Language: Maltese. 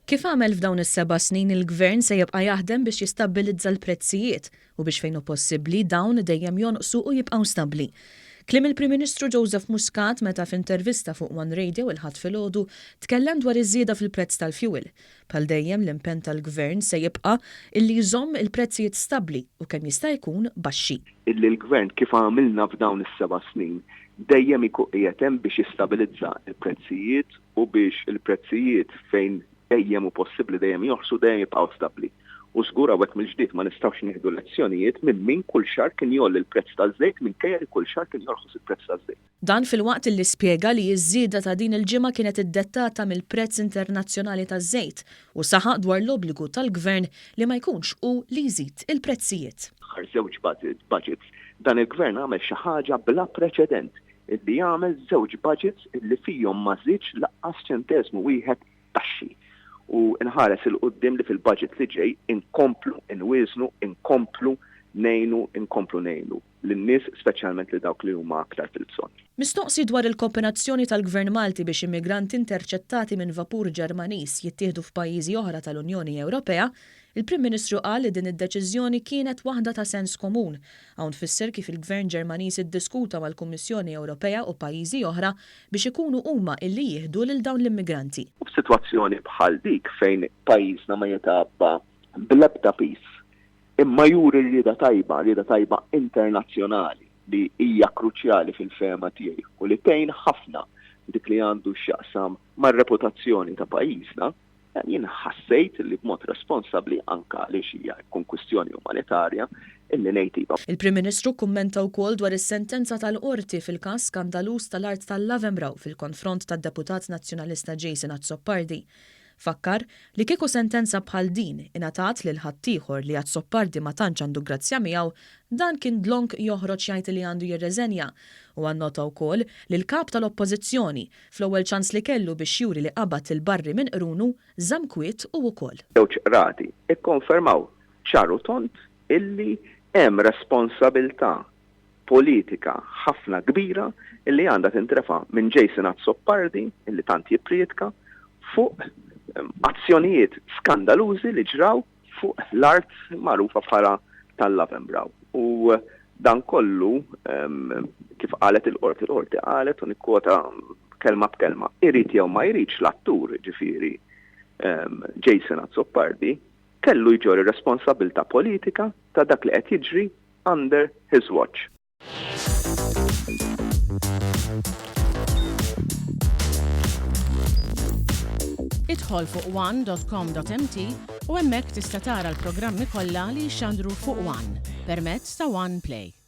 Kif għamel f'dawn is-seba' snin il-Gvern se jibqa' jaħdem biex jistabbilizza l-prezzijiet u biex fejn hu possibbli dawn dejjem jonqsu u jibqgħu stabbli. Kliem il-Prim Ministru Joseph Muscat meta f'intervista fuq One Radio il-Ħadd filgħodu tkellem dwar iż-żieda fil-prezz tal-fjuwil. Bħal dejjem l-impenn tal-Gvern se jibqa' illi jżomm il-prezzijiet stabbli u kemm jista' jkun baxxi. Illi l-Gvern kif għamilna f'dawn is-seba' snin dejjem ikun qiegħed hemm biex jistabilizza l-prezzijiet u biex il-prezzijiet fejn dejjem hu possibbli dejjem jorħsu dejjem jibqgħu stabbli. U żgur hawnhekk mill-ġdid ma nistgħux nieħdu lezzjonijiet minn min kull xahar kien jgħolli l-prezz taż-żejt minkejja li kull xahar kien jorħos il-prezz taż-żejt. Dan filwaqt illi spjega li ż-żieda ta' din il-ġimgħa kienet iddettata mill-prezz internazzjonali taż-żejt u saħaq dwar l-obbligu tal-Gvern li ma jkunx hu li jżid il-prezzijiet. Fl-aħħar żewġ budgets dan il-Gvern għamel xi ħaġa bla preċedent illi għamel żewġ budgets illi fihom ma żiedx laqqas ċenteżmu wieħed taxxi. U nħares 'il quddiem li fil-budget li ġej inkomplu nwieżnu, inkomplu ngħinu, inkomplu ngħinu lin-nies speċjalment lil dawk li huma aktar fil-bżonn. Mistoqsi dwar il-kooperazzjoni tal-Gvern Malti biex immigranti interċettati minn vapur Ġermaniż jittieħdu f'pajjiżi oħra tal-Unjoni Ewropea, Il-Prim Ministru qal li din id-deċiżjoni kienet waħda ta' sens komun. Hawn fisser kif il-Gvern Ġermaniż iddiskuta mal-Kummissjoni Ewropea u pajjiżi oħra biex ikunu huma illi jieħdu lil dawn l-immigranti. U f'sitwazzjoni bħal dik fejn pajjiżna ma jitgħabba bl-ebda piż imma juri rieda tajba, rieda tajba internazzjonali li hija kruċjali fil-fehma tiegħi u li tgħin ħafna dik li għandu x'jaqsam mar-reputazzjoni ta' pajjiżna, Jien ħassejt li b'mod responsabbli, anke għaliex hija tkun kwistjoni umanitarja, illi ngħid iva. Il-Prim Ministru kkummenta wkoll dwar is-sentenza tal-Qorti fil-każ skandaluż tal-art tal-Lavembrau fil-konfront tad-Deputat Nazzjonalista Jason Azzopardi. Fakkar li kieku sentenza bħal din ingħatat lil ħaddieħor li Azzopardi ma tantx għandu grazzja miegħu, dan kien dlonk joħroġ jgħid li għandu jirreżenja. Huwa nnota wkoll li l-Kap tal-Oppożizzjoni, Fl-ewwel ċans li kellu biex juri li qabad lil Barry minn qrunu, żamm kwiet hu wkoll. Żewġ qrati kkonfermaw ċar u tond illi hemm responsabilità politika ħafna kbira illi għandha tintrefa' minn Jason Azzopardi illi tant jipprietka fuq azzjonijiet skandalużi li ġraw fuq l-art magħrufa bħala tal-Lavenbrau. U dan kollu, kif qalet il-qorti, il-qorti qalet u nikkwota kelma b'kelma, irid jew ma jridx l-attur, ġifieri Jason Azzopardi, kellu jġorr ir-responsabbiltà politika ta' dak li qed jiġri under his watch. Idħol fuq one.com.mt u hemmhekk tista' tara l-programmi kollha li jixxandru fuq One permezz ta' One Play.